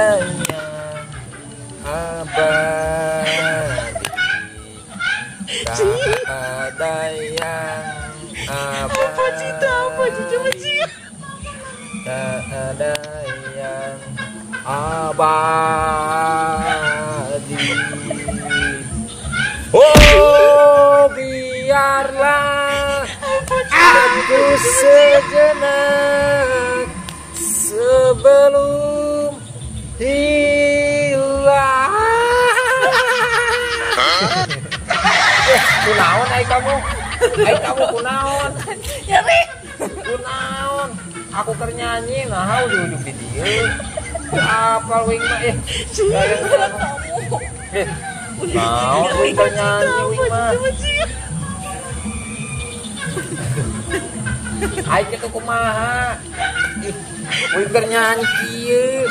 ada yang abadi. Tak ada yang abadi. Apa cinta apa coba. Tak ada yang abadi. Oh, biarlah aku sejenak sebelum hilang. Kunaon ai kamu? Ai kamu kunaon? Nyeri. Kunaon? Aku keur nyanyi nah ujug-ujug di dieu. Apal wing mah eh. Eh. Naon wing keur nyanyi wing mah. Ai kitu kumaha? Ih, wing keur nyanyi kieu.